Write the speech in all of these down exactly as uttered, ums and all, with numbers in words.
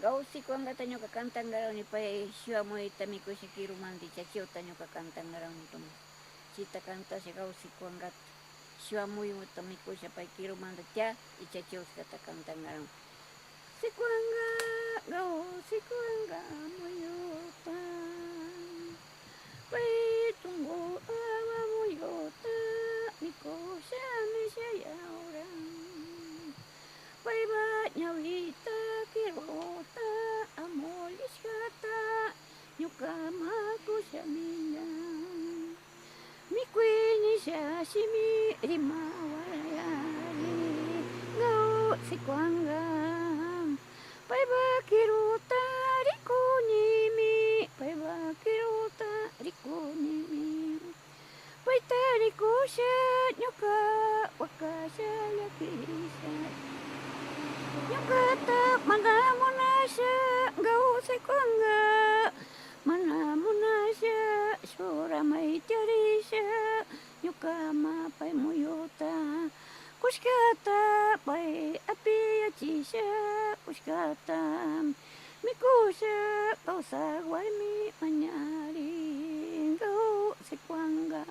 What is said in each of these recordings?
Gaw Sicuangata ñuka cantangarawni pay shiwa muyuta mikusha kirumanta ichachiwta ñuka cantangarawni tuma. Chita cantasha Gaw Sicuangata shiwa muyuta mikusha pay kirumanta tia ichachiwskata cantangarawni. Sicuanga, Gaw Sicuanga muyuta. Pay tungu awa muyuta mikushami shayawran. Paypa ñawita kiruta amullishkata ñuka makushamiña. Mikuynisha shimi rimawayari Gaw Sicuanga. Paypa kiruta rikunimi, paypa kiruta rikunimi. Payta rikusha ñuka wakasha llakisha. Ñukata mana munasha Gaw Sicuanga, mana munasha shuramay charisha ñukama pay muyuta. Kushkata pay apiyachisha, kushkata mikusha kawsak warmi mañarin Gaw Sicuanga.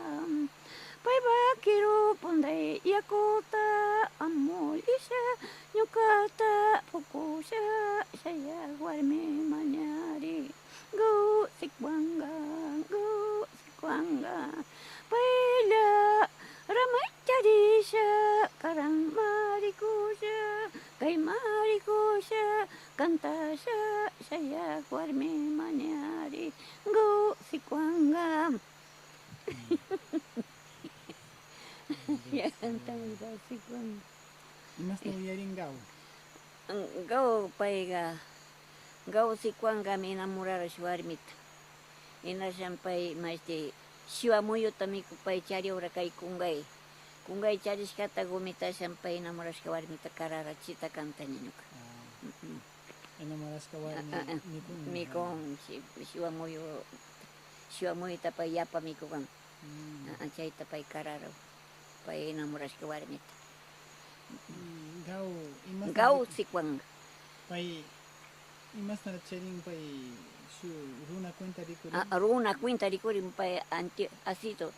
Paypa kiru punday yakuta amullisha, ñukata pukusha shayak warmi mañarin Gaw Sicuanga, Gaw Sicuanga. Paylla ramay charisha, karan marikusha, kay marikusha, cantasha shayak warmi mañarin Gaw Sicuanga. Ya cantamos Gaw Sicuanga. Imasta uyarin Gaw? Gaw payqa, Gaw Sicuangami enamorarasha warmita. Hinashan pay mashti shiwa muyuta miku pay chariwra kay kungay. Kungay charishkata gumitashan pay enamorashka warmita karara chita cantaña ñuka. Ah. Mm, mm. Enamorashka warmi Ah, ah, ah. Mikun, mikun, shi-, shiwa muyu, shiwa muyuta pay yapa mikukan. Mm. Ah, ah, chayta pay karara, pay enamorashka warmita. Mm, Gaw, imasta Gaw Sicuanga. Pay imasta charin pay shu runa cuenta rikurin? Ah, runa cuenta rikurin pay anti-, ha sido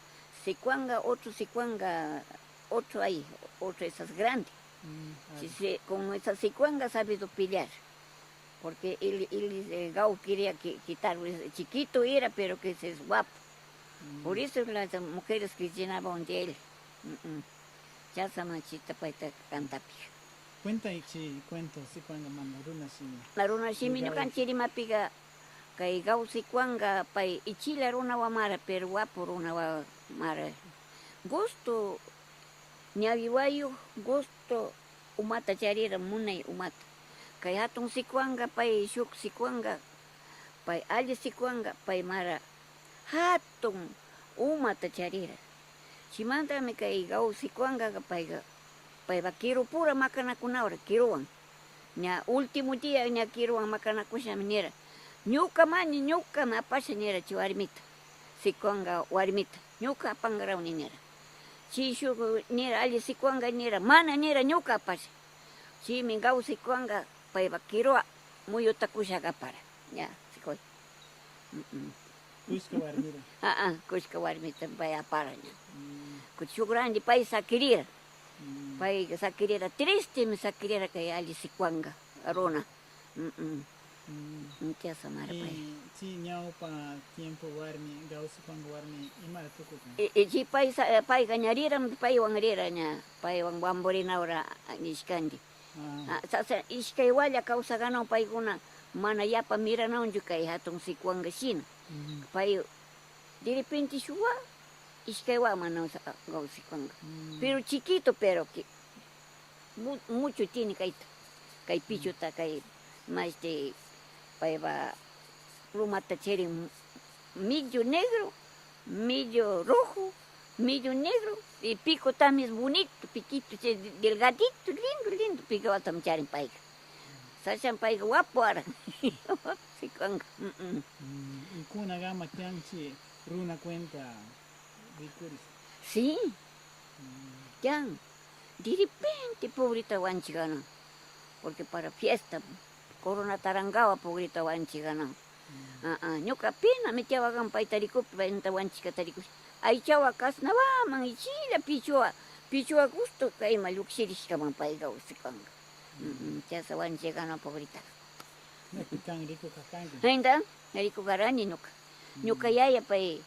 Sicuanga, otro Sicuanga, otro hay, otro esas grande. Mm, sí, ah. Sí, con esa Sicuanga ha sabido pelear. Porque él, él, eh, Gaw quería qui-, quitarle, chiquito era, pero que se es guapo. Mm. Por eso las mujeres que llenaban de él. Mm, mm. Chasna machita payta cantapik. Cuentaychi cuento, Sicuanga mana runa shimi. Na runa shimi ñukanchi Rimapiga, kay Gaw Sicuanga pay ichilla runa wamara, pero guapo runa wamara. Gusto, ñawi wayuq, gusto umata charira, munay umata. Kay hatun Sicuanga, pay shuk Sicuanga, pay alli Sicuanga, pay mara hatun umata charira. Chaymantami kay Gaw Sicuangaqa payqa, paypa kirupura makanakunawra, kiruwan. Ña último día ña kiruwan makanakushami nira. Ñuka maña, ñukami apasha nira chay warmita. Sicuanga warmita. Ñuka apangarawni nira. Chay shuk nira, alli Sicuanga nira, mana nira, ñuka apasha. Chaymi Gaw Sicuanga paypa kiruwa muyuta kushaka apara. Ña, sikuy. Mm, mm. Kushka warmira. Ah, ah, kushka warmita pay apara ña. Mm. Kuchugrandi pay sakirira. Mm. Pay sakirira, tristemi sakirira kay alli Sicuanga runa. Mm, mm. Mm. Mm, chasna mara pay. Y chay ñawpa tiempo warmi, Gaw Sicuanga warmi, imara tukukan? Y, y chay pay sa-, payqa ña riram, paywan rira ña, paywan Bamborinawra nishkandi. Ah. Ah, sasa, iskay walla kawsakanaw paykuna mana yapa miranawnchu kay hatun Sicuanga shina. Mm. Pay de repente shuwa, iskay wamanaw sa-, Gaw Sicuanga. Mm. Pero chiquito, pero que mu-, mucho tiene kayta. Kay pichuta, kay, mashti, paypa plumata charin medio negro, medio rojo, medio negro, y pico también es bonito, piquito, chay delgadito, lindo, lindo picotam charin payqa. Sashan payqa wapu aran. Sicuanga. Mm, mm. Mm, y kunagama tiyanchi runa cuenta rikuris. Sí. Mm. Tiyan. De repente pobreta wanchigana. Porque para fiesta, Coronata arangawa pugrita wanchiganaw. Mm. Ah, ah, ñuka pina mitiawagan payta rikupi, paynata wanchigata rikush. Aychawa kasnawaman ichilla pichuwa, pichuwa gusto kayma llukshirishkaman payga usikanga. Mm, mm, chasa wanchiganaw pugrita. Nakitan rikuka kanki. Haynda, rikugarani ñuka. Mm. Ñuka yaya pay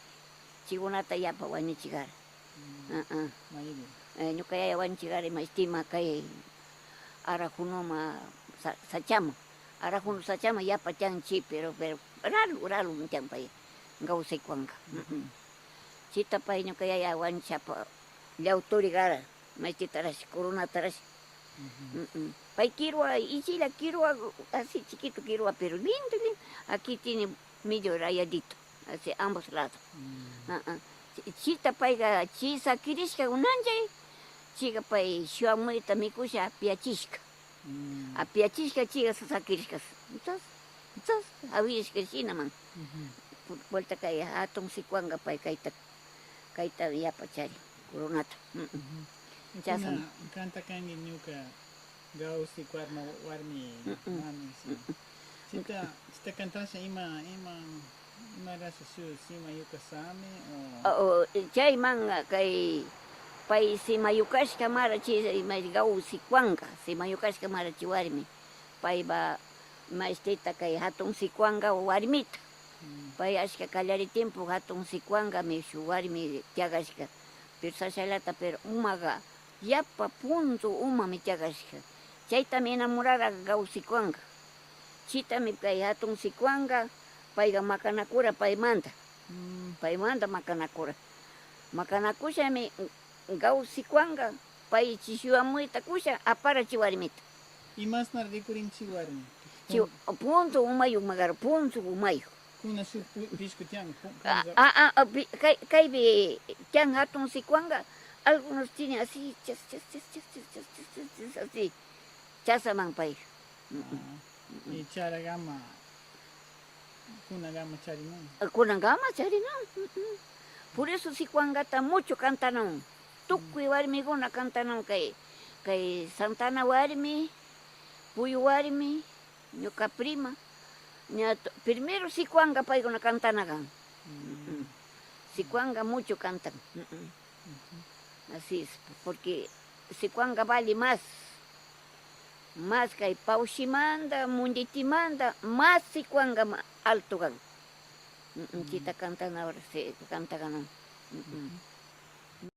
chigunata yapa wañuchigara. Mm. Ah, ah. Mayri. Eh, ñuka yaya wañuchigara ima estima kay Arajunuma sa-, sachama. Arajunu sachama yapa tiyan chi, pero, pero ralu, ralu tiyan pay Gausikwanga. Mm, mm. Chita pay ñuka yaya wañuchapa llawturigara. Maestritarash, coronatarash. Ujú. Mm, mm. Pay kirwa, ichilla kirwa, así chiquito kirwa, pero lindo, lindo. Aquí tiene medio rayadito, así ambos lados. Mm. Ah, ah. Chi-, chita payga, chi sakirishka unanchay, chiga pay shuwamuyta mikusha apiachishka. Mm. Apiachishka chiga sa-, sakirishka. Entonces, entonces, awirishka shinaman. Ujú. Pu-, vuelta kay hatun sikwanga pay kayta, kayta yapa chari, coronata. Mm, mm. Ujú. Chasa. Kuna canta kanki ñuka Gausi warma, warmi, mm, mm, mami, sí. Mm, mm. Chita, chita cantasha ima, ima, ima rasa su, sima yuka sami, o? O, o, chayman kay, pay sima yukashka mara chi, ima Gausi kwanga, sima yukashka mara chi warmi. Payba, maestita kay hatun sikwanga warmita. Mm. Pay ashka kallari tiempo hatun sikwangami shuk warmi tiagashka. Pero sashallata, pero umaga yapa puntu umami tiagashka. Chaytami enamorara Gausi kwanga. Chitami kay hatun sikwanga, payga makanakura paymanta. Mm. Paymanta makanakura. Makanakushami Gausi kwanga, pay chishiwamuyta kusha, apara chi warmita. Imasna rikurin chi warmi? Chi, puntu umayuk, magaro, puntu umayuk. Kuna shuk pi-, pishku tiyan, pu-, a, puntu. A, a, a, pi-, kay, kaypi tiyan hatun sikwanga, algunos tienen así, chas, chas, así. Chasaman pay. Mm, mm. Ah, mm, mm. Y charagama, kunagama charinan. Kunagama charinan. Mm, mm. Por eso sikwangata mucho cantanan. Tukuy warmikuna cantanan kay, kay Santana warmi, Puyu warmi, ñuka prima. Ña to-, primero sikwanga paykuna cantana kan. Mm. Mm, mm. Sikwanga mucho cantan. Mm, mm. Ujú. Así es, porque sikwanga vale más. Más kay Paushimanta, Munditimanta, más sikwanga ma-, alto kan. Mm, mm, mm, chita cantana ahora, si, cantaganan. Mm, mm. Ujú.